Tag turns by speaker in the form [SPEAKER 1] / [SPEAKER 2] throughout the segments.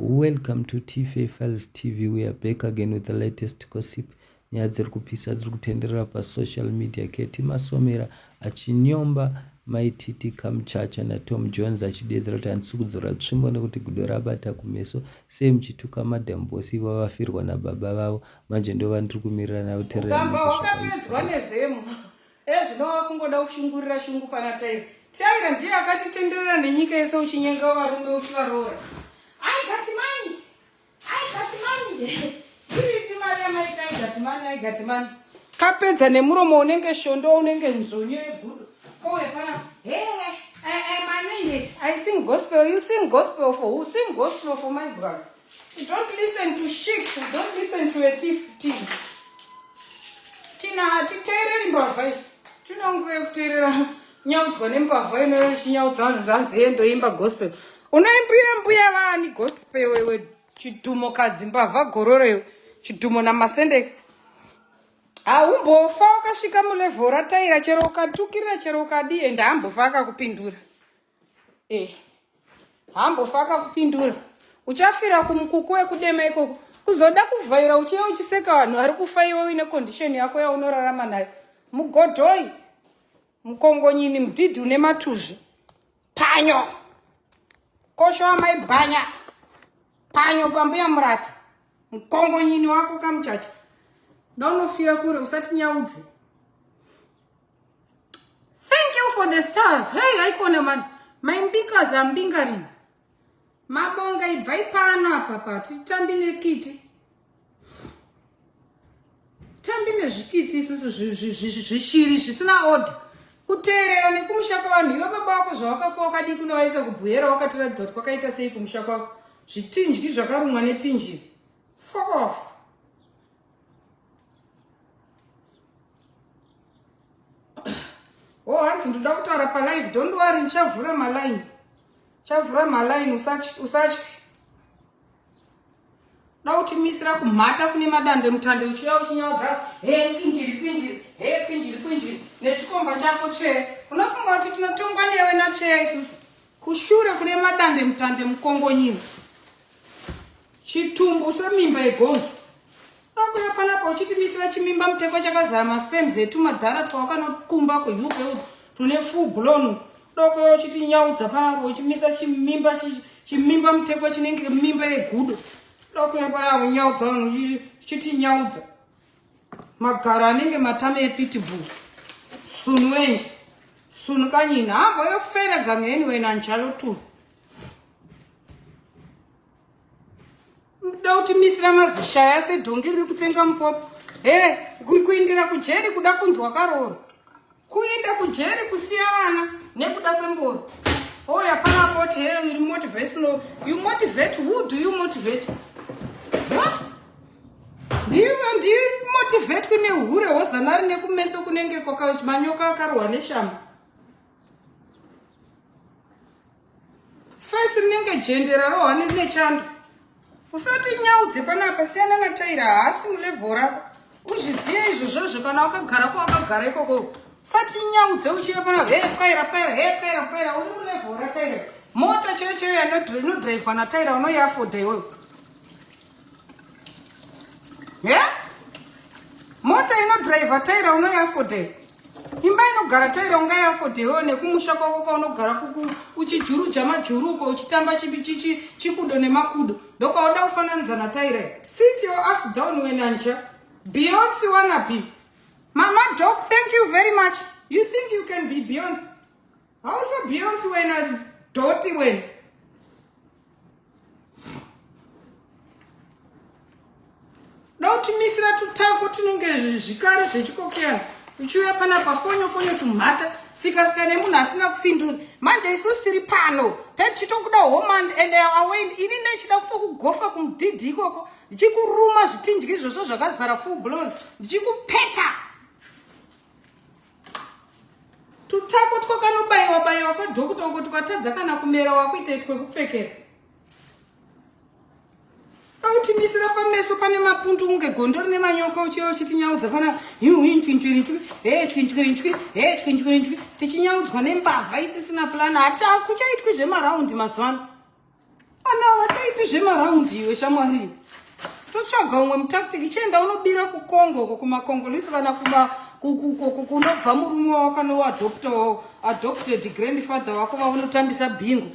[SPEAKER 1] Welcome to TFA Files TV. We are back again with the latest gossip. Nyaya dziri kupisa dziri kutenderera pasocial media. Keti Masomera achinyomba Mai Titi Kamuchacha naTom Jones achideedzera kuti handisi kudzora tsvimbo nekuti gudo rabata kumeso. Sei muchituka Madam Boss ivo vafirwa nababa vavo? Manje ndovandiri kumirira navo tererai
[SPEAKER 2] Ukamba
[SPEAKER 1] munzwe
[SPEAKER 2] wakapedzwa
[SPEAKER 1] zvakaitika.
[SPEAKER 2] nezemo. Ezvino wakungoda kushungurira shungu pana Taira. Taira ndiye akatitenderera nenyika yese uchinyenga varume uchivaroora. I got money. I got money. Iripi mari yamaita I got money, I got money. Kapedza nemuromo unenge shondo unenge nzvonyo yegudo. Kouya pana. Hey, I am anointed. I sing gospel. You sing gospel for who? Sing gospel for my brother. You don't listen to shit. You don't listen to a thief team. Tina hatiteereri mbavha isu. Tina nguva yekuteerera nyaudzwa nembavha ino ichinyaudza vanhu zvanzi yeye ndoimba gospel. Unoimbira mbuya vaani gospel wewe chidhumo kadzi mbavha gororo iwe chidhumo namasendeke. Haumbofa wakasvika mulevel rataira chero ukatukirira chero ukadii ende haambofa akakupindura. Eh. Hambofa akakupindura. Uchafira kumukuku wekudema ikoko. Kuzoda kuvhaira uchiya uchiseka vanhu vari kufa iwe uine condition yako yaunorarama nayo. Mugodhoi. Mukongonyini mudhidhi une matuzvi. Panyo. Kosho wamai bwanya. Panyo pambuya murata. Mukongonyini wako kamuchacha. Ndaunofira kure usatinyaudze. Thank you for the stars. Hey, haikona man. Maimbika zambinga rini. Mabonga ibvai pano apa pa titambi nekiti. Tambi nezvikitsi isusu zvishiri zvisina order. Kuteerera nekumusha kwavanhu iwe baba wako zvawakafa wakadii kunovaisa kubhuera wakatiratidza kuti kwakaita sei kumusha kwako. Zvitinji zvakarumwa nepinjisi. Fuck off. Oh, hanzi ndoda kutaura palive. Don't worry, ndichavhura maline. Chavhura maline usatye. Da kutimisira kumhata kune madande mutande uchiuya uchinyaudza he kwinjiri kwinjiri he kwinjiri kwinjiri nechikomba chako tsvee. Unofunga kuti tinotongwa newe natsveya isusu? Kushure kune madande mutande mukongonyini. Chitumbu semimba yegonzo. Akuya panapa uchitimisira chimimba muteko chakazara masperms etumadhara twawakanokumba kuUK tune full blown. Dokoya uchitinyaudza panapa uchimisa chimimba chimimba muteko chinenge mimba yegudo. Dokoya panapa unyaudza vanhu uchitinyaudza. Magaro anenge matama epitbull. Sunu wenje. Sunu kanyina. Hamba yofela gangeni wena njalo tu. Kuda kutimisira mazishaya sedhongi riri kutsenga mupopo. He, kuindira kujeri kuda kunzwa karooro. Kuenda kujeri kusiya vana nekuda kwemboro. Oh, yapana poti he, you motivate no. You motivate who do you motivate? Huh? Ndiyo ndiyo motivate kune hure hozana rine kumeso kunenge kwaka manyoka akarohwa neshamba. Face rinenge jende rarohwa nechando. Usati nyaudze panapa siyana naTaira haasi mulevel rako. Uzvizive izvozvozvo kana wakagara kwawakagara ikoko. Usati nyaudze uchiva pana he paira paira he paira paira uri mulevel raTaira. Mota chaiyo chaiyo inodrivwa naTaira unoiafoda iwewe. Yeah? Mota inodriver taira unoiafodha imba inogara taira ungaiafodha iwewe nekumusha kwako kwaunogara kuku uchijuruja majuru uko uchitamba chikudo nemakudo ndokwauda kufananidza nataira sit your ass down wenanja beyonce wanna be mama dog thank you very much you think you can be beyonce hauso beyonce wena doti wena da kutimisira tutako tunenge zvikari zvechikokera uchiuya panapa fonyo fonyo tumhata sika sika nemunhu asina kupindura manje isusu tiri pano tatichitokuda homand and away ini ndechida kutokugofa kumudhidhi ikoko ndichikuruma zvitinji izvozvo zvakazara full blown ndichikupeta tutako twakanobaiwa baiwa kwadhokuta uko tukatadza kana kumera wakuita twekupfekera autimisira pameso pane mapundu kunge gondo rine manyoka uchiya uchitinyaudza pana hiuinchwinchwirinchwi he chwinchwirinchwi he chwinchwirinchwi tichinyaudzwa nembavha isisina plani hakuchaitwi zvemaraundi mazuva ano ana vachaite Hauiti zvemaraundi iwe shamwari. Totsvaga umwe mutactic chienda unobira kuCongo uko kumaCongolese kana kuma kunobva murume wako anoadopta adopted grandfather wako vaunotambisa bingo.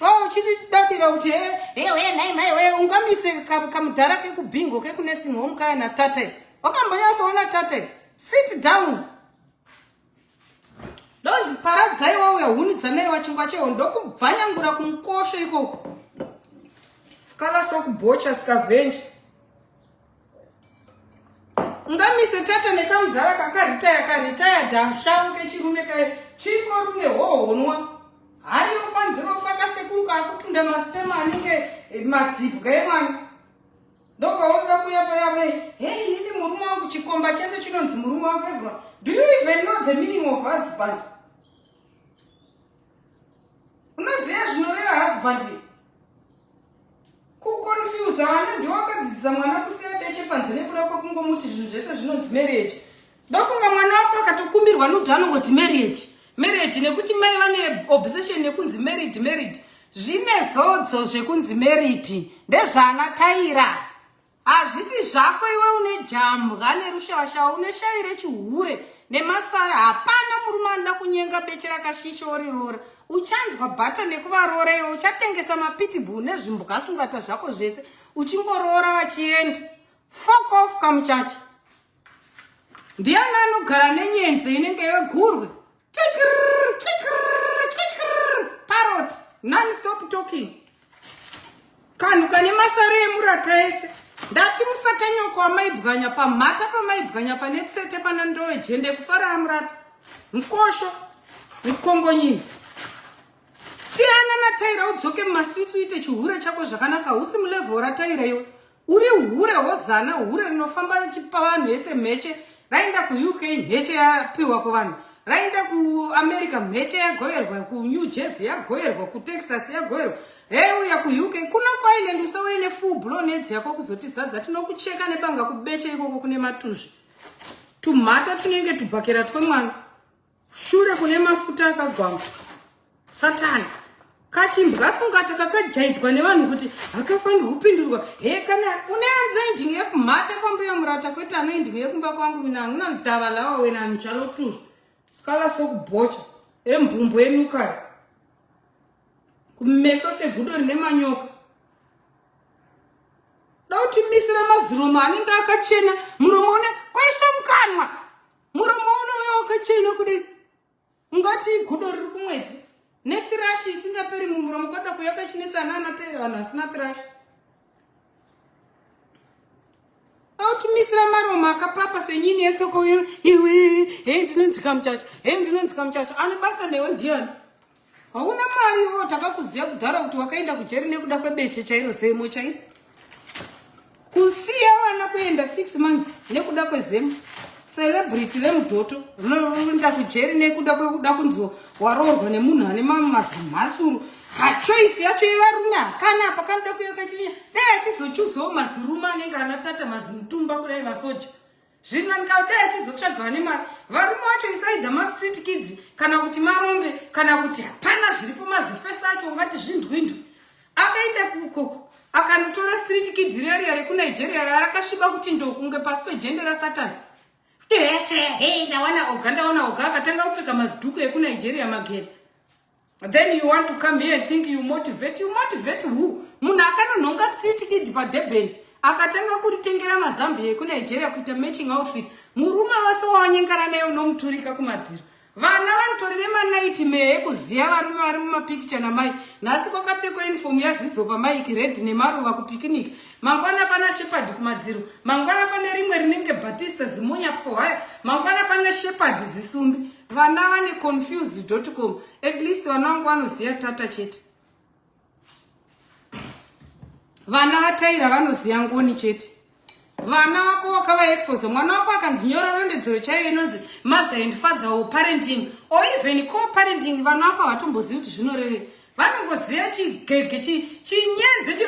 [SPEAKER 2] Oh, uchidadira kuti he he he nhai mai we ungamise kamudhara kekubhingo kekunursing home kaya natate. Wakambonyatsoona tate. Sit down. Ndonzi paradzai wauya huni dzanaiwa chingwa cheho ndokubvanyangura kumukosho ikoko. Skala sokubocha scavenger. Ungamise tete nekamudhara kakaritaya karitaya dhasha kechirume kaye chimborume hohonwa. Hari yofanzirofa kasekuru kaakutunda masipema anenge eh, madzibwa emwana. Ndopaunoda kuuya panapa hey inini murume wangu chikomba chese chinonzi murume wangu everyone. Do you even know the meaning of husband? Unoziva zvinoreva husband? Kuconfuse vana ndiwo wakadzidzisa mwana kusiya beche panze nekuda kwekungomuti zvinhu zvese zvinonzi marriage. Ndofunga mwana wako akatokumbirwa nudhu anongoti marriage. Marriage nekuti mai vane obsession nekunzi married married. Zvine zodzo zvekunzi married ndezvana Taira. Hazvisi zvako iwe une jambwa nerushawashawa une shavi rechihure nemasara hapana murume anoda kunyenga beche rakashisha oriroora uchanzwa bhata nekuvaroora iwe uchatengesa mapitbull nezvimbwasungata zvako zvese uchingoroora vachienda fuck off kamuchacha Ndiani anogara nenyenze inenge yegurwe? Parrot, non stop talking. Kanhu kane masare emurata ese. Ndati musatanyoko amaibwanya pamhata pamaibwanya pane tsete pana ndowe jende kufara amurata. Mkosho, mkongonyini. Siyana naTaira udzoke mumastreets uite chihure chako zvakanaka husi mulevel raTaira iwe. Uri hure hozana hure rinofamba richipa vanhu vese mheche raenda kuUK mheche yapiwa kuvanhu raenda kuAmerica mheche yagoverwa kuNew Jersey yagoverwa kuTexas yagoverwa heuya kuUK kuno kwaIreland usauye nefull blown aids yako kuzotizadza tinokucheka nebanga kubeche ikoko kune matuzvi tumhata tunenge tubhakera twemwana Shure kune mafuta akagwama. Satani. Kachimbwa sungata kakajaidzwa nevanhu kuti hakafanirwi kupindurwa. He kana une anointing yekumhata kwambuya murata kwete anointing yekumba kwangu mina hamuna ndava lawa wena mchalo tuzvo. Skala sokubocha. Embumbu enukari. Kumeso segudo rine manyoka. Dautimisira maziromo anenge akachena muromo une kwaisha mukanwa. Muromo unouya wakachena kudai ungati igudo riri kumwedzi nethirashi isingaperi mumuromo kwada kuya kachinetsa ana anateera vanhu vasina thirashi autumisira maromo akapapa senyini yetsoko iwe hei ndinonzi kamuchacha hei ndinonzi kamuchacha ane basa newe ndiyani Hauna mari iwewe takakuziva kudhara kuti wakaenda kujeri nekuda kwebeche chairo zemo chairo. Kusiya vana kuenda 6 months nekuda kwezemo. Celebrity remudhoto rinoenda kujeri nekuda kwekuda kunzi waroorwa nemunhu ane mazimhasuru. Choice yacho yevarume hakana apa kanoda kuyoka chirinya. Dai achizochuzawo mazirume anenge ana tata mazimutumba kudai masoja. Zvino ndikadai achizotsvaga vane mari varume vacho isaidha mastreet kids kana kuti marombe kana kuti hapana zviripo mazifesi acho ungati zvindwindwi akaenda kukoko akanotora street kid riya riya rekunigeria rarakasviba kuti ndokunge pasi pejende rasatani hei ndawana oga ndawana oga akatanga kupfeka mazidhuku ekunigeria magere then you want to come here and think you motivate you motivate who munhu akanonhonga street kid padurban akatanga kuritengera mazambia ekunigeria kuita matching outfit murume wase wawanyengana naye unomuturika kumadziro vana vanotori nemanaitmare ekuziva varume vari mumapikicha namai nhasi kwakapfekwa uniform yazizo pamaiki red nemaruva kupikiniki mangwana pana shepard kumadziro mangwana pane rimwe rinenge batista zimonya for hire mangwana pane shepard zisumbi vana vane confused com at least vana vangu vanoziva tata chete vana vataira vanoziva ngoni chete vana vako wakavaexpose mwana wako akanzi nyora rondedzero chaiyo inonzi mother and father or parenting or even co parenting vana vako havatombozivi kuti zvinorevei vanongoziva chigege chinyenze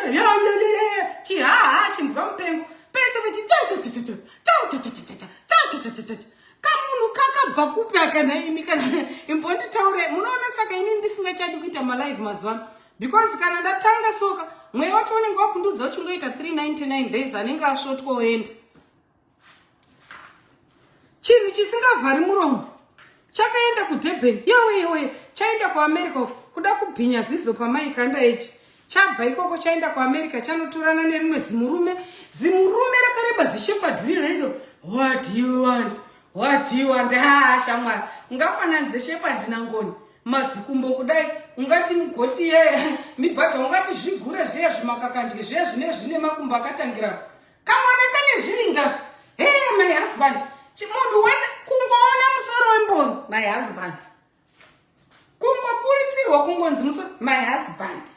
[SPEAKER 2] chihaha chimbwa mupengo pese kamunhu kakabva kupi aka nhaimi kana imbonditaure munoona saka ini ndisingachadi kuita malive mazuva ano Because kana ndatanga soka, mweya wacho unenge wakundiudza uchingoita 399 days anenge asvotwa oenda. Chinhu chisingavhari muromo chakaenda kuDurban, yowe yowe, chaenda kuAmerica uko kuda kubhinya zizo pamaikanda ichi. Chabva ikoko chaenda kuAmerica chanotorana nerimwe zimurume, zimurume rakareba zishepard riyo raito what do you want? What do you want? Ha, shamwari, ungafananidze shepard nangoni mazikumbo kudai, ungati mugoti ye mibhadha, ungati zvigure zviya zvimakakandye zviya zvine zvine makumbo akatangira kamwana kane zvirinda. Hey, my husband. Munhu wese kungoona musoro wemboro, my husband. Kungoburitsirwa kungonzi musoro, my husband.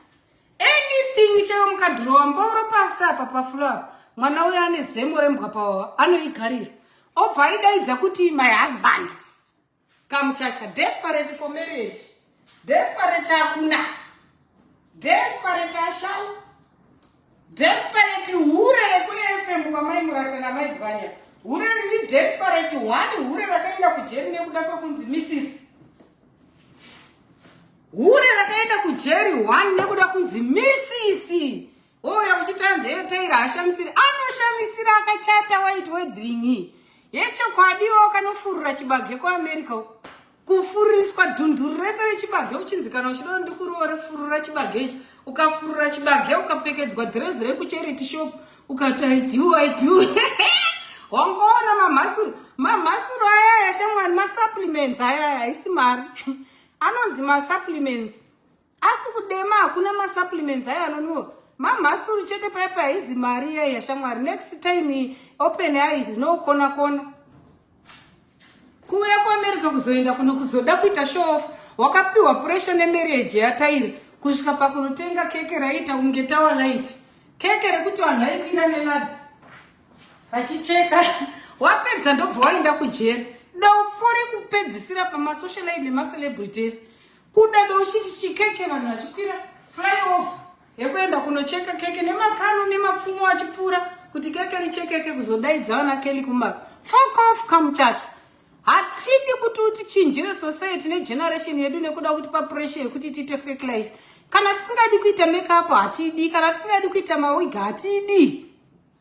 [SPEAKER 2] Anything chero mukadhirowa mboro pasi apa pafloor apa, mwana uyo ane zemo rembwa pawawa anoigarira obva aidaidza kuti my husband. Kamuchacha desperate for marriage, desperate hakuna, desperate ashau, desperate hure rekuFM kwamai Murata namai Bwanya, hure riri desperate one, hure rakaenda kujeri nekuda kwekunzi Mrs. Hure rakaenda kujeri one nekuda kunzi Mrs. Ouya uchitanzi etaira hashamisiri, anoshamisira akachata white wedding yechokwadi. Iwo kanofurura chibage kuAmerica, kufururiswa dhunduru rese rechibage uchinzi kana uchida ndikuroore furura chibage ichi. Ukafurura chibage, ukapfekedzwa dhirezi rekucharity shop, ukati I do, I do. Wangoona mamhasuru, mamhasuru ayaya shamwari, masupplements ayaya haisi mari, anonzi masupplements. Asi kudema hakuna masupplements aya anonwiwa, mamhasuru chete paipa, haizi mari iyaiya shamwari. Next time open eyes, no kona kona. Kuuya kuAmerica kuzoenda kuno kuzoda kuita show off, wakapiwa pressure nemarriage yataira kusvika pakunotenga keke raiita kunge tower light, keke rekuti vanhu vaikwira neladder vachicheka. Wapedza ndobva waenda kujeri. Dofo rekupedzisira pamasocialite nemacelebrities, kuda uchiti chikeke vanhu vachikwira flyover yekuenda kunocheka keke nemakano nemapfumo achipfuura kuti keke richekeke, kuzodaidza vana Keli kumba. Fuck off, kamuchacha. Hatidi kuti utichinjire society negeneration yedu nekuda kuti papressure yekuti tiite fake life. Kana tisingadi kuita makeup hatidi, kana tisingadi kuita mawig hatidi.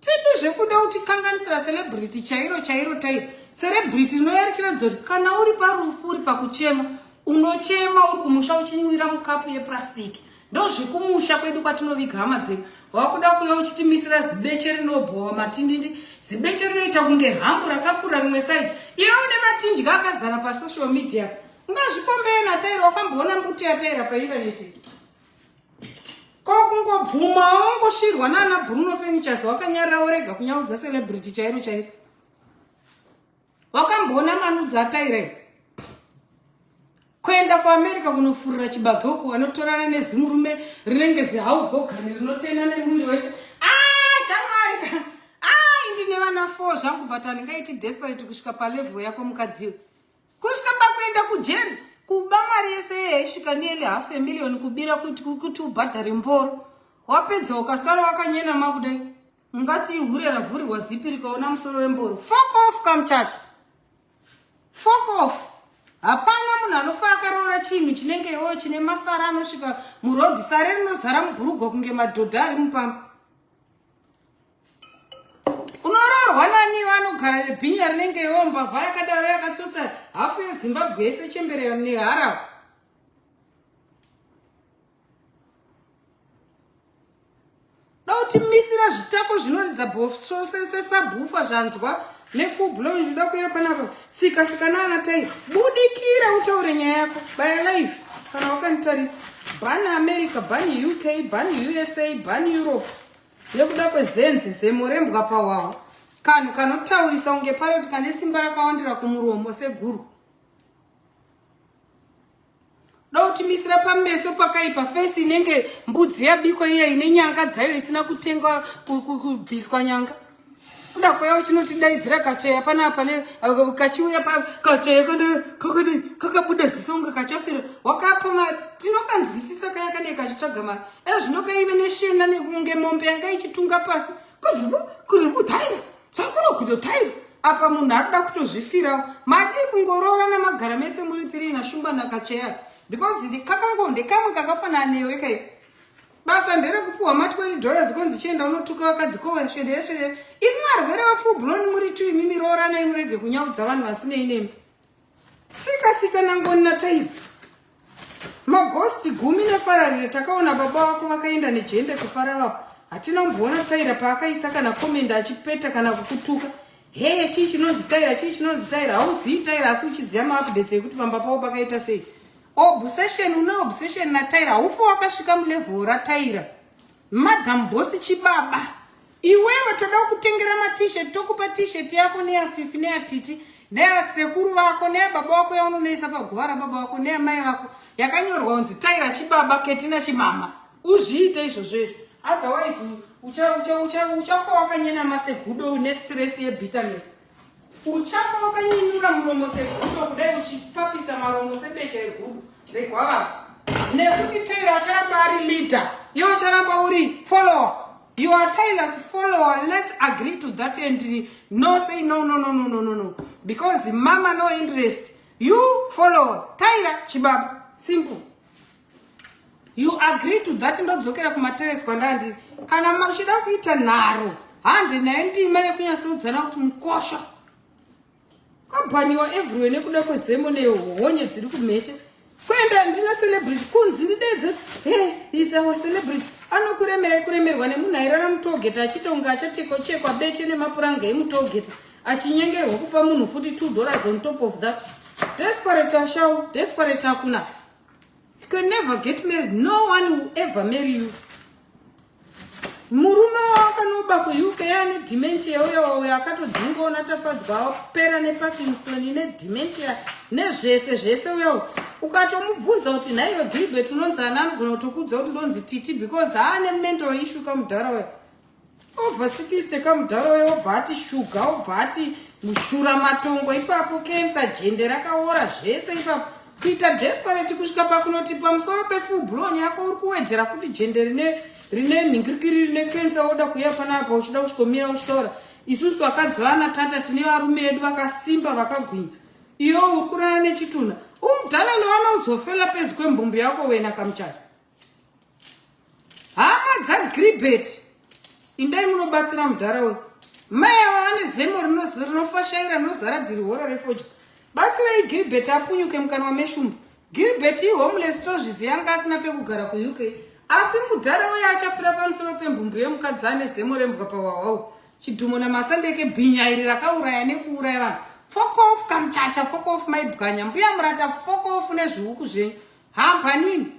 [SPEAKER 2] Tidi zvekuda kutikanganisira celebrity chairo chairo tai celebrity rinouya richiratidza kuti kana uri parufu, uri pakuchema, unochema uri kumusha uchinwira mukapu yepurastiki. Ndozvekumusha kwedu kwatinoviga hama dzedu. Wakuda kuuya uchitimisira zibeche rinobhowa matindindi, zibeche rinoita kunge hambu rakakura rimwe side, iwe une matinji akazara pasocial media. Ungazvikombeye nataira? Wakamboona mbuti yataira paindaneti? Ko kungobvuma wangosvirwa nana Bruno Furnitures wakanyarara, worega kunyaudza celebrity chairo chairo? Wakamboona manudzi ataira? Kuenda kuAmerica kunofurira chibage uko vanotorana nezimurume rinenge zihaugogani rinotena nemuviri wese. Ah, shamwari, ai ndine vana four zvangu, but handingaiti desperate kusvika palevel yako mukadziwe, kusvika pakuenda kujeri kuba mari yese yaisvika nearly half a million, kubira kuti ubhadhare mboro. Wapedza ukasara wakanyenama kudai, ungati hure ravhurirwa zipi rikaona musoro wemboro. Fuck off, kamuchacha, fuck off. Hapana munhu anofa akaroora chinhu chinenge iwoyo chine masara anosvika murodhi, sare rinozara mubhurugwa kunge madhodha ari mupamba. Unoroorwa nani vanogara nebhinya rinenge iwo, mbavha yakadaro yakatsotsa hafu yeZimbabwe yese, chembere neharawa? Dautimisira zvitako zvinoridza bhosvo sesabhufa zvanzwa nefull blow. Zvida kuuya panapa sika sika naana tai. Budikira utaure nyaya yako, baya live kana wakanditarisa. Ban America, ban UK, ban USA, ban Europe nekuda kwezenze zemo rembwa pawawa, kanhu kanotaurisa kunge paroti kane simba rakawandira kumuromo seguru. Dautimisira pameso pakaipa, face inenge mbudzi yabikwa iya ine nyanga dzayo isina kutengwa kubviswa nyanga. Kuda kwaya uchinotidaidzira kacheya panapa ne kachiuya kacheya kakadai kakabuda ziso kunge kachafira. Wakapa tinokanzwisisa kaya kanee kachitsvaga mari e zvino kaive neshena nekunge mombe yanga ichitunga pasi kuribu taira takurokudo taira. Apa munhu arikuda kutozvifirawo. Madii kungoroora namagara mese muri three naShumba nakacheya? Because kakango ndekamwe kakafanana newe kai. Basa nderekupiwa ma 20 dollars konzi chienda unotuka vakadzi kowesvedesvede. Imi varwere vafull blown muri tu imimi rooranai murege kunyaudza vanhu vasinei nemi. Sika sika nangoni nataipi. Maghost gumi nefararire takaona baba vako vakaenda nejembe kufara vako. Hatina kumboona Taira paakaisa kana comment achipeta kana kukutuka. Heye chii chinonzi Taira chii chinonzi Taira hauzivi Taira asi uchiziva maupdates ekuti pamba pavo pakaita sei. Obsession une obsession naTaira haufa wakasvika mulevel raTaira. Madam boss chibaba. Iwewe toda kutengera maT-shirt tokupa t-shirt yako neyaFifi neyaTiti neyasekuru vako neyababa vako yaunonoisa paguva rababa vako neyamai vako yakanyorwa kunzi Taira chibaba Ketina chimama. Uzviite izvozvo izvo. Otherwise uchafa wakanyenama segudo une stress yebitterness. Uchafa wakanyinyura muromo segudo kudai uchipapisa maromo sebeche regudo regwavava. Nekuti Taylor acharamba ari leader, iwe ucharamba uri follower. You are Taylor's follower. Let's agree to that and no say no no no no no no no. Because mama no interest. You follow Tyler chibaba. Simple. You agree to that ndodzokera kumateresi kwandandi. Kana uchida kuita nharo, handi naye ndima yekunyasoudzana kuti mukosha. Kwabhaniwa everywhere nekuda kwezemo nehonye dziri kumheche. Kuenda ndina celebrity kunzi ndidedze. Hey, is our celebrity. Anokuremerai kuremerwa nemunhu airara mutogeti achiita kunge achatekochekwa beche nemapuranga emutogeti achinyengerwa kupa munhu futi 2 dollars on top of that. Desperate ashau, desperate akuna. You can never get married. No one will ever marry you. Murume wakanoba kuUK ane dementia uya uya akatodzingwa una tafadzwa apera neParkinson ine dementia nezvese zvese uya ukatomubvunza kuti nhaiwe Gilbert unonzi ana anogona kutokuudza kuti ndonzi Titi because haane mental issue kamudhara uya over 60 kamudhara uya obva ati shuga obva ati mushura matongo ipapo kensa jende rakaora zvese ipapo kuita desperate kusvika pakunoti pamusoro pefull blown yako uri kuwedzera futi jende rine rine nhingirikiri rine kensa woda kuuya panapa uchida kusvikomira uchitaura isusu vakadzi vana tata tine varume edu vakasimba vakagwinya iwe uri kurara nechitunha umudhara lowana uzofela pezu kwembumbu yako wena kamuchacho hama dzagribet indai munobatsira mudhara uyu mai ava vane zemo rinofashaira rinozara dhirihora refodya batsirai gilbert apunyuke mukanwa meshumba gilbert ihomeless tozviziva anga asina pekugara kuuk asi mudhara uyo achafira pamusoro pembumbu yemukadzi ane zemo rembwa pawahwau chidhumo namasandeke bhinya iri rakauraya nekuuraya vanhu fokof kamuchacha fokof maibwanya mbuya murata fokof nezvihuku zvenyu hambanini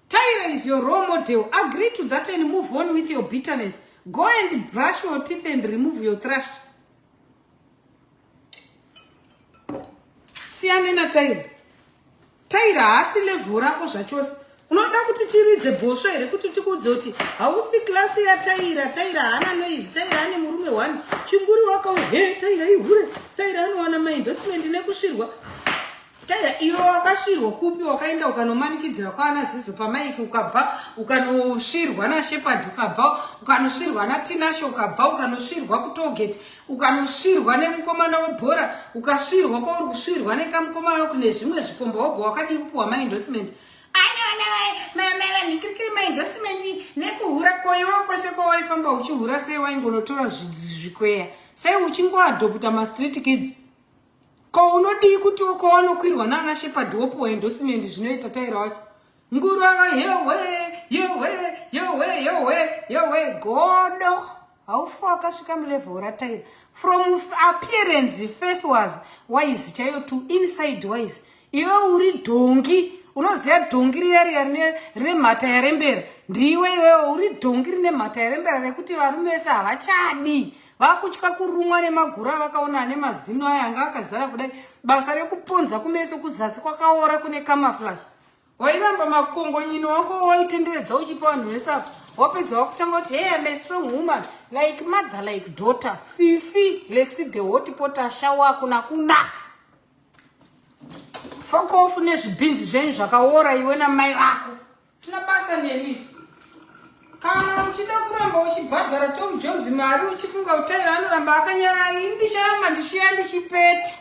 [SPEAKER 2] Tyra is your role model. Agree to that and move on with your bitterness. Go and brush your teeth and remove your trash. Siyane na Tyra. Tyra haasi level rako zvachose. Unoda kuti tiridze bhosvo here kuti tikuudze kuti hausi klasi yaTyra. Tyra haana noise. Tyra ane murume one. Chinguri wakauya. He Tyra ihure. Tyra anowana maendorsement nekusvirwa. Taira iwe wakasvirwa kupi wakaenda ukanomanikidzira kwaana Zizo pamaiki ukabva ukanosvirwa naShepard ukabva ukanosvirwa naTinashe ukabva ukanosvirwa kutoget ukanosvirwa nemukomana webhora ukasvirwa kwauri kusvirwa nekamukomana kune zvimwe zvikomba wobva wakadii kupiwa maendorsement anoona maendorsement nekuhura koiwe kwese kwawaifamba uchihura sei waingonotora zvikweya sei uchingoadopta mastreet kids Ko unodii kuti uko wanokwirwa naana Shepherd wopiwa endorsement zvinoita Taira wacho. Ngura yewe yewe yewe yewe yewe godo. Haufa wakasvika mulevel raTaira. From appearance face was wise chaiyo to inside wise. Iwe uri dhongi unoziva dhongi riya riya rine mhata yarembera ndiwe iwewe uri dhongi rine mhata yarembera rekuti varume vese havachadi vakutya kurumwa nemagura avakaona ane mazino aya anga akazara kudai basa rekuponza kumeso kuzasi kwakaora kune camouflage wairamba makongonyino wako waitenderedza uchipa vanhu vese apa wapedza wakutanga kuti hey I'm a strong woman like mother like daughter fifi lexi the hot potter shawa kuna kuna fokofu nezvibhinzi zvenyu zvakaora iwe namai vako tina basa nemi isu kana uchida kuramba uchibhadhara tom jones mari uchifunga kuti taira anoramba akanyarara ini ndicharamba ndichiya ndichipeta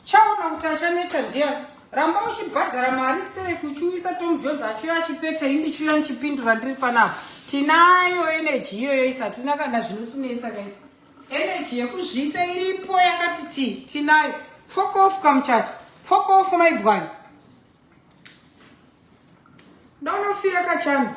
[SPEAKER 2] chaona kuti achaneta ndiyani. Ramba uchibhadhara mari stereki uchiuyisa Tom Jones achiuya achipeta ini ndichiuya ndichipindura ndiri panapa. Tinayo energy iyoyo isa hatina kana zvinotinetsa guys. Energy yekuzviita iripo yakati ti tinayo. Fuck off kamuchacha. Fuck off my bwana. Ndaunofira kachani.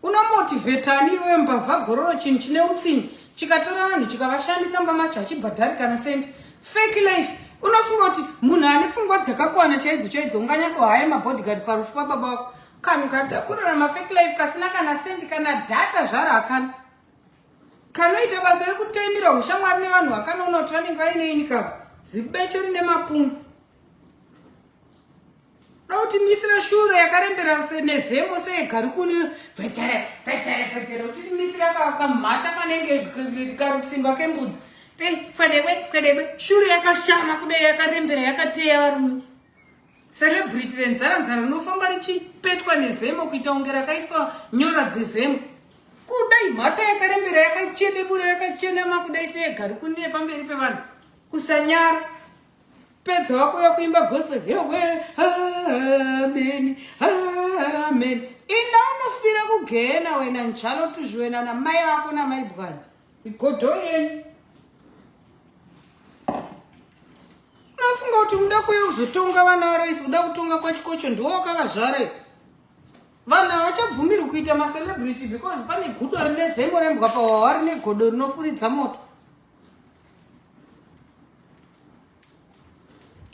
[SPEAKER 2] Unomotivetani iwewe mbavha gororo chinhu chine utsinye chikatora vanhu chikavashandisa mba macho hachibhadhari kana sendi. Fake life. Unofunga kuti munhu ane pfungwa dzakakwana chaidzo chaidzo unganyatso haya mabodyguard parufu pababa wako. Kanhu karida kurarama fake life kasina kana sendi kana data zvaro hakana. Kanoita basa rekutemira ushamwari nevanhu vakanoona kuti vanenge vaine income. Zibeche rine mapundu. Dautimisira shure yakarembera nezemo seyegarikuni bhetere bhetere bhetere uchitimisira kamhata kanenge karutsimba kembudzi kwedekwe kwedekwe shure yakashama kudai yakarembera yakateya varume celebrity renzara nzara rinofamba richipetwa nezemo kuita kunge rakaiswa nyora dzezemo kudai mhata yakarembera yakachenebura yakachenama kudai seyegarikuni nepamberi pevanhu kusanyara pedza wako yakuimba gospel hewe amen amen inda unofira kugena wena njalo tuzviwena namai vako namai bwana igodho yenyu unofunga kuti uda kuuya kuzotonga vana varaisi uda kutonga kwachikocho ndiwo wakavazvara vanhu havachabvumirwi kuita macelebrity because pane gudo rine zemo rembwa pahwahwa rine godo rinofuridza moto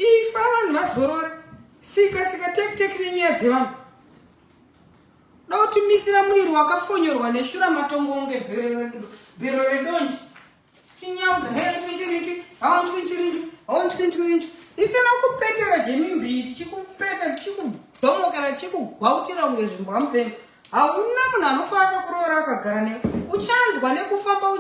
[SPEAKER 2] Ifa vanhu vazorore. Sika sika tek tek nenyaya dzevanhu. Da kutimisira muviri wakafonyorwa neshura matongo unge bhero redonje. Chinyaudza hey twintirinti, hawa twintirinti, hawa twintirinti. Isina kupetera jemimbi tichikupeta tichikudhomokera tichikugwautira kunge zvimbwa mupengo. Hauna munhu anofa akakuroora akagara newe. Uchanzwa nekufamba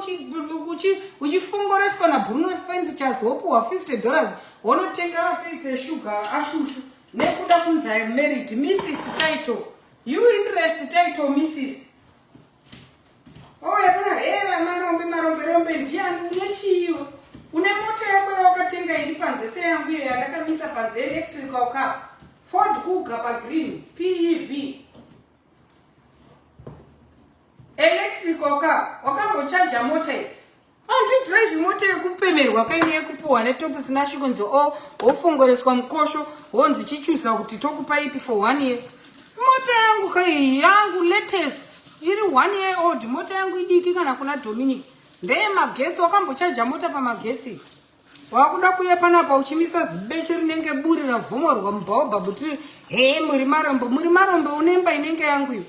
[SPEAKER 2] uchifongoreswa naBruno Fenfichas wopuhwa 50 dollars wonotenga mapiritsi eshuga ashushu nekuda kunzi I am married. Mrs title. You interest title Mrs. Oh, yapana hey vamarombe marombe rombe ndiani une chiiwe une mota yako yawakatenga iri panze seyangu iyo yandakamisa panze electrical car Ford Kuga pagreen PEV electrical car wakambochaja mota iyi handidrive mota yekupemerwa kaine yekupuhwa netop sinashi kunzi o oh, wofongoreswa mukosho wonzi chichuza kuti tokupa ipi for one year mota yangu kai yangu latest iri one year old mota yangu idiki kana kuna dominic ndeye magetsi wakambochaja mota pamagetsi wakuda kuuya panapa uchimisa zibeche rinenge buri ravhomorwa mubhaobhabhu tiri hee muri marombo muri marombo une imba inenge yangu iwe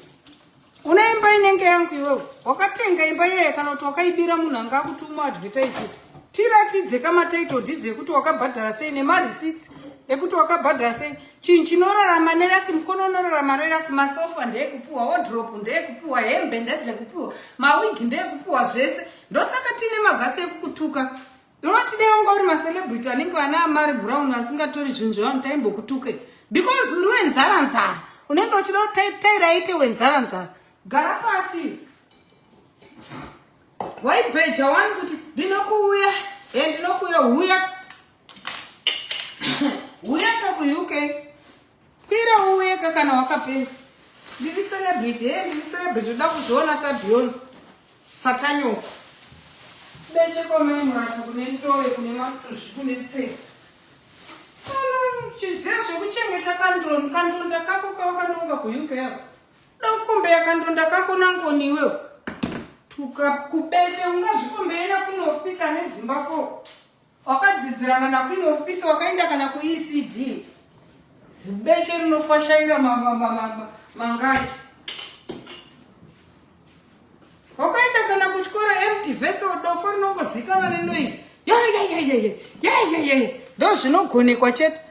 [SPEAKER 2] une imba inenge yangu iwewe wakatenga imba iyeye kana kuti wakaibira munhu anga akuti umuadvertise tiratidze kamatitle deeds ekuti wakabhadhara sei nemareceipts ekuti wakabhadhara sei chinhu chinorarama neraki mukono unorarama neraki masofa ndeyekupiwa wodrop ndeyekupiwa hembe ndedzekupiwa mawigi ndeyekupiwa zvese ndosaka tiine magatsi ekukutuka Unoti dai wanga uri macelebrity anenge vana Amari Brown vasingatori zvinhu zvevanhu taimbokutuke because uri wenzara nzara unenge uchida kuti taira aite wenzara nzara gara pasi waibheja wani kuti ndinokuuya e ndinokuuya huya huya ka kuuk kwira uuye ka kana wakapenga ndiri celebrity e ndiri celebrity uda kuzviona sabeyonce Satanyoko. Beche kwamai murata kune ndove kune matuzvi kune tseki. Chiziva zvekuchengeta kandoni kandonda kako kawakanonga kuUK yako. Dokukombeya kandonda kako nangoni iwewe. Tuka kubeche ungazvikombeye naQueen of Peace ane dzimba fo. Wakadzidzirana naQueen of Peace wakaenda kana kuECD. Zibeche rinofashaira mangai. Wakaenda kana kuchikoro empty vessel dofo rinongozikanwa nenoise. Ya ya ya ya ya ya ya ya. Ndo zvinogonekwa chete.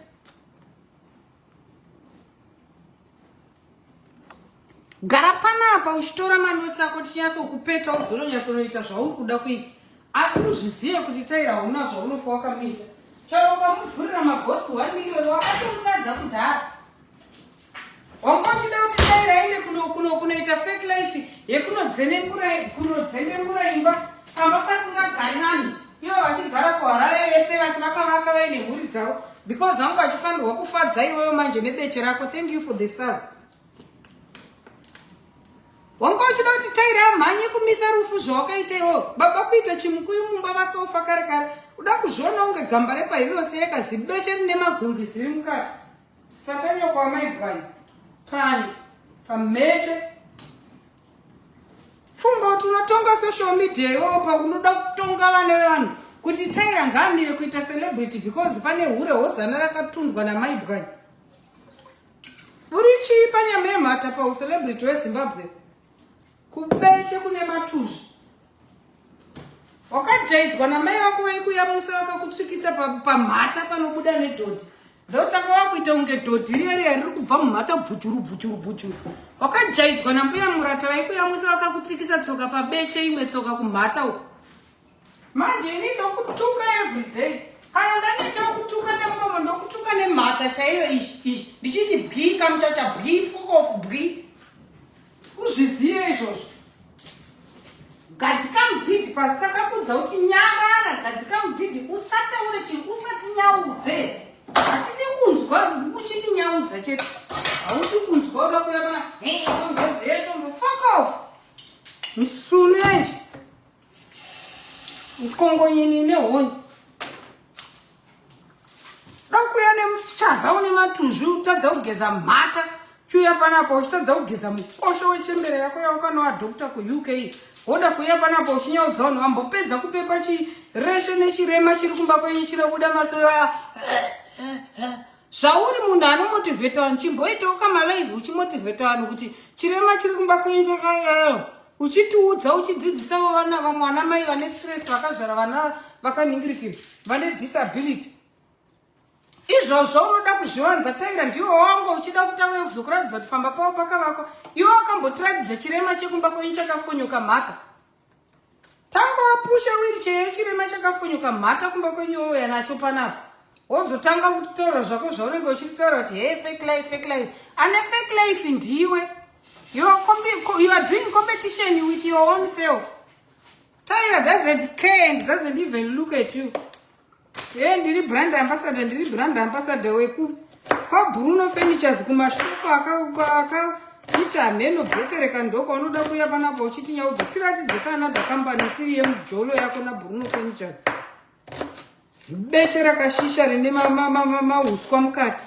[SPEAKER 2] Gara panapa uchitora manotsi ako tichinyatsokupeta uzononyatsonoita zvauri kuda kuita. Asi uzvizive kuti Taira hauna zvaunofa wakamuita. Chero ukamuvhurira magosi 1 million wakatomutadza kudhara. Wanga uchida kuti Taira aende kuno kuno kunoita fake life yekunodzenengura kunodzenengura imba pamba pasingagari vanhu ivo vachigara kuHarare yese vachivakavaka vaine mhuri dzavo. Because vangu vachifanirwa kufadza iwewe manje nebeche rako. Thank you for the stars. Wanga uchida kuti Taira amhanye kumisa rufu zvawakaita iwewe. Baba kuita chimukuyu mumba vasofa kare kare. Uda kuzviona unge gamba repahiriroseyeka zibeche rine magwingwi ziri mukati. Satanyoko amai bwanyi. Panyi. Pamheche. Funga kuti unotonga social media iwewe paunoda kutonga vana vevanhu kuti Taira ngaamire kuita celebrity because pane hure hozana rakatundwa namai bwanyi. Uri chii panyama yemhata paucelebrity weZimbabwe? Kubeche kune matuzvi. Wakajaidzwa namai vako vaikuyamwisa vakakutsvikisa pamhata panobuda nedhodhi. Ndosaka wakuita kunge dhodhi riya riya riri kubva mumhata bvujuru bvujuru bvujuru. Wakajaidzwa nambuya Murata vaikuyamwisa vakakutsikisa tsoka pabeche imwe tsoka kumhata uko. Manje ini ndokutuka everyday. Kana ndaneta kutuka nemuromo ndokutuka nemhata chaiyo izvi izvi ndichiti bwi kamuchacha bwi fuck off bwi. Uzvizive izvozvo. Gadzika mudhidhi pasi takakudza kuti nyarara gadzika mudhidhi usataure chinhu usatinyaudze. Hatidi kunzwa uchitinyaudza chete. Haudi kunzwa uda kuya kana hey fuck off. Misunu yanje. Mkongonyini nehonye. Dakuya nemuchaza une matuzvi utadza kugeza mhata chiuya panapa uchitadza kugeza mukosho wechembere yako yaukanoadopta kuUK woda kuuya panapa uchinyaudza vanhu vambopedza kupepa chireshe nechirema chiri kumba kwenyu chinobuda masura zvauri munhu anomotivheta vanhu chimboitawo kamalive uchimotivheta vanhu kuti chirema chiri kumba kwenyu uchitiudza uchidzidzisawo vana vamwe vana mai vane stress vakazvara vana vakanhingirikira vane disability izvozvo unoda kuzvivanza taira ndiwo wanga uchida kuti auye kuzokuratidza kuti famba pavo pakavakwa iwe wakambotiratidza chirema chekumba kwenyu chakafonyoka mhata tanga wapusha wheelchair yechirema chakafonyoka mhata kumba kwenyu wouya nacho panapa wozotanga kutitaura zvako zvaunenge uchititaura kuti hey fake life fake life ane fake life ndiwe you are, you are doing competition with your own self Tyler doesn't care and doesn't even look at you Hey, ndiri brand ambassador ndiri brand ambassador weku kwaBruno Furnitures kumashopu akaita hameno bhekereka ndoko unoda kuuya panapa uchiti nyaudza tiratidze kana dzakambani isiri yemujolo yako naBruno Furnitures zibeche rakashisha rine mauswa mukati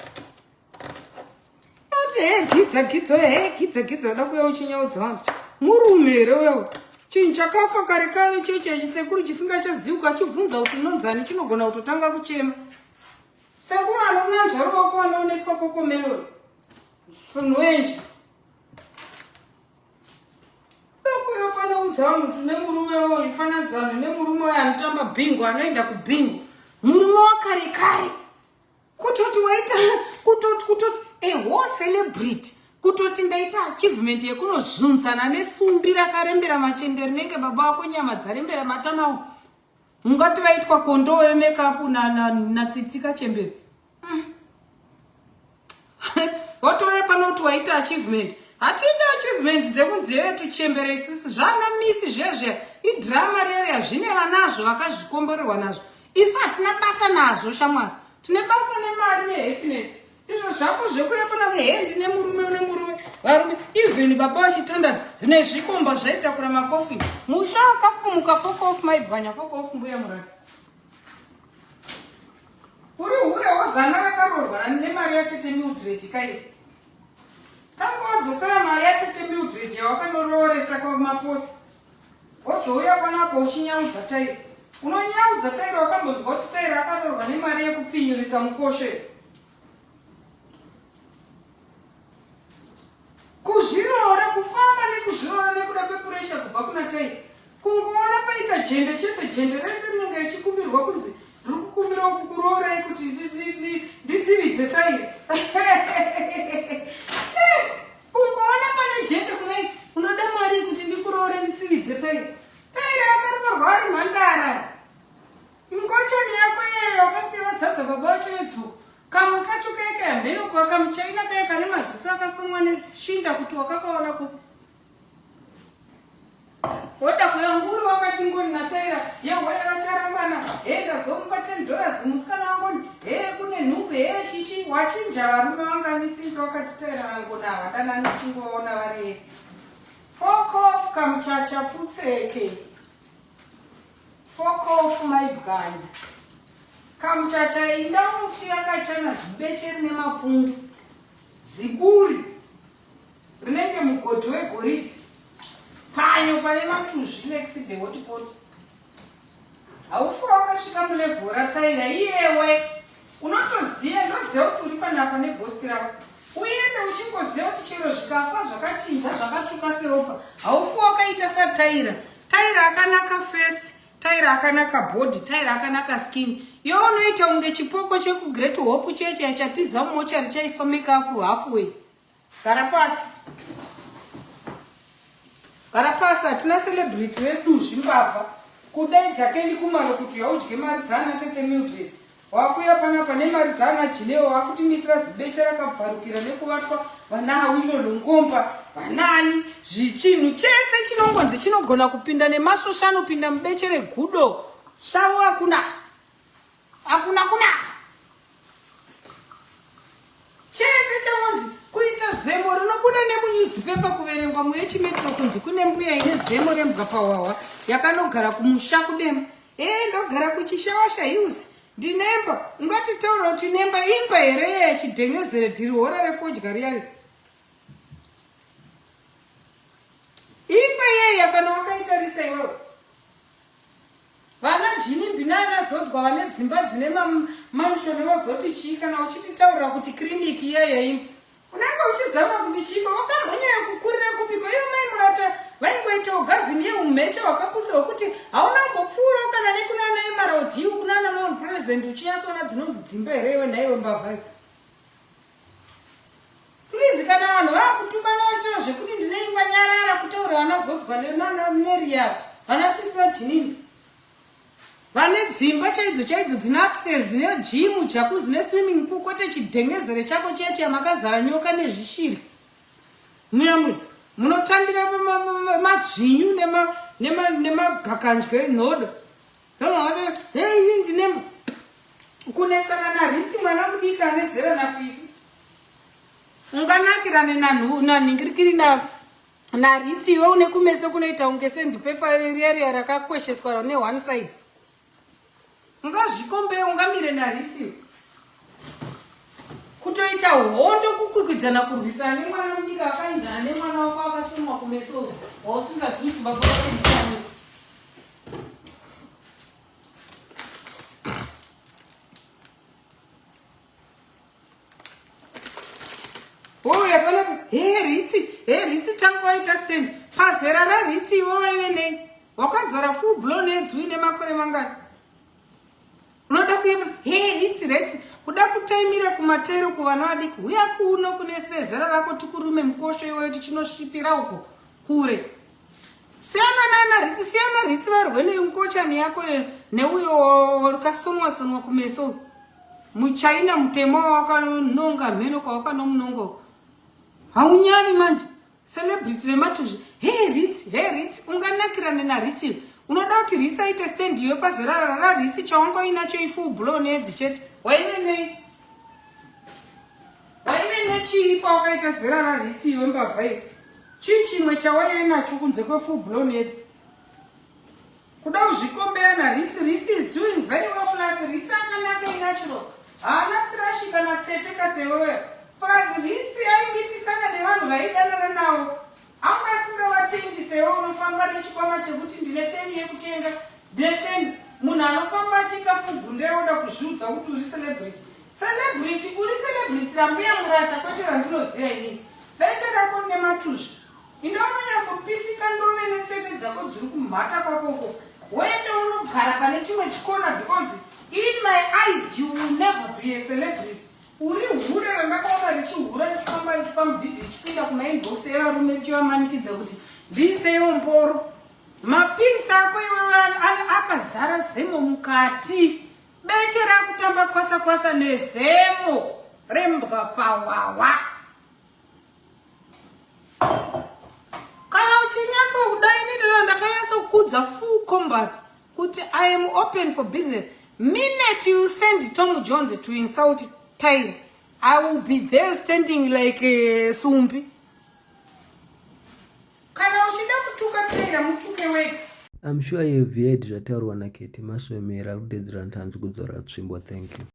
[SPEAKER 2] ati he gidza gidzo he gidza gidzo uda kuuya uchinyaudza vanhu murume here uyo chinhu chakafa kare kare cheche chisekuru chisingachazivi ukachibvunza kuti unonzani chinogona kutotanga kuchema sekuru anonanzva ruoko anooneswa kokomeloni sunhuenje Dokuyo panoudza vanhu kuti nemurume uyo ifanadzano nemurume uyo anotamba bingo anoenda kubingo murume wakare kare kutoti waita kutoti kutoti a whole celebrity kutoti ndaita achievement yekunozunzana nesumbi rakarembera machende rinenge baba wako nyama dzarembera matama ungati vaitwa kondoo yemakeup natsitsi kachembere Watouya pano kuti waita achievement. Hatidi achievements dzekunzi yeye tuchembere isusu zvana misi zvezve idrama rere hazvine vanazvo vakazvikomborerwa nazvo. Isu hatina basa nazvo shamwari. Tine basa nemari nehappiness. Izvo zvako zvekuya pano he ndine murume une murume varume even baba vachitandadza zvine zvikomba zvaitakura makofi. Musha wakafumuka fuck off my bwanya fuck off mbuya murati. Uri hure wozana rakaroorwa nemari yatete Mildred kai. Tanga wadzosera mari yatete Mildred yawakanorooresa kwamaposa. Wozouya panapo uchinyaudza Taira. Unonyaudza Taira wakambonzwa kuti Taira akaroorwa nemari yekupinyurisa mukosho. Kuzviroora, kufamba nekuzviroora nekuda kwepuresha kubva kuna Taira. Kungoona paita jende chete jende rese rinenge richikumbirwa kunzi ndiri kukumbirawo kukuroorai kuti nditsividze Taira. Kungoona pane jende kudai unoda mari kuti ndikuroore nditsividze Taira. Taira akaroorwa ari mhandara. Ngochani yako iyeyo wakasiya wazadza baba vacho yedzoka. Kamwe kacho kaya kaya mheno kwakamuchaina kaya kane maziso akasonwa neshinda kuti wakakaona kupi. Woda kuya nguru wakati Wakati Ngoni naTaira yehwee vacharambana hee ndazomupa 10 dollars musikana waNgoni hee kune nhumbu hee chichi wachinja varume vangani since wakati Taira naNgoni havadanani uchingovaona vari vese. Fokofu kamuchacha pfutseke. Fokofu maibwanya. Kamuchacha inda unofi akachana zibeche rine mapundu. Ziburi. Rinenge mugodhi wegoridhe. Panyo pane matuzvi next the hotpot. Haufa wakasvika mulevel rataira iyewe. Unotoziva ndoziva kuti uri panapa neghost rako. Uende uchingoziva kuti chero zvikafa zvakachinja zvakatsvuka seropa. Haufi wakaita sataira. Taira akanaka face, Tyra akanaka body, Tyra akanaka skin. Iwe unoita kunge chipoko chekuGreat Hope cheche chatiza mumochari chaiswa makeup halfway. Gara pasi. Gara pasi, hatina celebrity reduzvi mbavha. Kudaidza Kelly Kumalo kuti yaudye mari dzaana tete Mildred. Wakuya panapa nemari dzaana Jineo wakutimisira zibeche rakabvarukira nekuvatwa vana Awilo Longomba vanaani zvichinhu chese chinongonzi chinogona kupinda nemasvosva anopinda mubeche regudo shavo akuna akuna kuna chese chaunzi kuita zemo rinobuda nemunyuzipepa kuverengwa muechimetro kunzi kune mbuya ine zemo rembwa pahwahwa yakanogara kumusha kudema ee ndogara kuchishawasha hills ndinemba ungatitaura kuti nemba imba here yeye chidhengezere dhirihora refodya riyari imba yeye kana wakaitarisa iwewe Vana Jinimbi naana Zodwa vane dzimba dzine mamansion vozoti chii kana uchititaurira kuti kiriniki iyeye imba unenge uchizama kuti chiiko wakambonyanya kukurira kupiko iyo mai murata vaingoita orgasm yeumheche hwakapusa hwekuti hauna kumbopfuurawo kana nekunana emerald hill kunana mount pleasant uchinyatsoona dzinonzi dzimba here iwe nhaiwe mbavha Please kana vanhu vakutumana vachitaura zvekuti ndine imba nyarara kutaura vana Zodwa nana Neria vana sisi vaJinini vane dzimba chaidzo chaidzo dzine upstairs dzine gym jacuzzi neswimming pool kwete chidhengezere chako chiya chiya makazara nyoka nezvishiri muya muya munotambira madzvinyu nemagakanzwe nhodo Hey, ndine kunetsana naRitsi mwana mudiki ane zera naFifi. Unganakirane nanhingirikiri na naRitsi iwe une kumeso kunoita kunge sandpaper riya riya rakakwesheswa ne one side. Ungazvikombe ungamire naRitsi. Kutoita hondo kukwikwidzana kurwisana nemwana mudiki akaenzana nemwana wako akasonwa kumeso wausingazivi kuti baba vake ndiani. Wouya panapa he ritsi he ritsi tanga waita stand pazera raritsi iwe waive nei wakazara full blown aids uine makore mangani unoda kuyema he ritsi retsi kuda kutaimira kumatero kuvana vadiki huya kuno kune svezera rako tikurume mukosho iweyo tichinosvipira uko kure siyana nana ritsi siyana ritsi varwe nengochani yako neuyo wakasonwa sonwa kumeso muchina mutemo wakanonga mheno kwawakanomunonga haunyari manje celebrity rematuzvi he ritsi he ritsi unganakirane naritsi unoda kuti ritsi aite stand iwe pazera raritsi chawanga uinacho ifull blown edzi chete waive nei waive nechii pawakaita zera raritsi iwe mbavha iwe Chii chimwe chawaive nacho kunze kwefull blown aids? Kuda kuzvikombeya naRitsi. Ritsi is doing very well plus Ritsi akanaka inatural. Haana trash kana tsete kasewewe. Plus Ritsi aimitisana nevanhu vaidanana navo. Anga asingavatengi sewe unofamba nechikwama chekuti ndine teni yekutenga. Ndine teni. Munhu anofamba achiita fugunde oda kuzviudza kuti uri celebrity. Celebrity, uri celebrity rambuya murata kwete randinoziva inini. Beche rako rine matuzvi. Inda unonyatsopisika ndove netsete dzako dziri kumhata kwako uko. Woenda unogara pane chimwe chikona because in my eyes you will never be a celebrity. Uri hure randakaona richihura richifamba richipa mudhidhi richipinda kumainbox evarume richivamanikidza kuti ndiiseiwo mboro. Mapiritsi ako iwewe akazara zemo mukati. Beche rakutamba kwasa kwasa nezemo rembwa pawawa. Kana uchinyatso kudai ini ndino ndakanyatso kudza full combat kuti I am open for business. Minute you send Tom Jones to insult Tyra, I will be there standing like sumbi. Kana uchida kutuka Tyra, mutuke wega.
[SPEAKER 1] I'm sure you've heard zvataurwa naKeti Masomera. Ari kudedzera ntanzi kudzora tsvimbo. Thank you.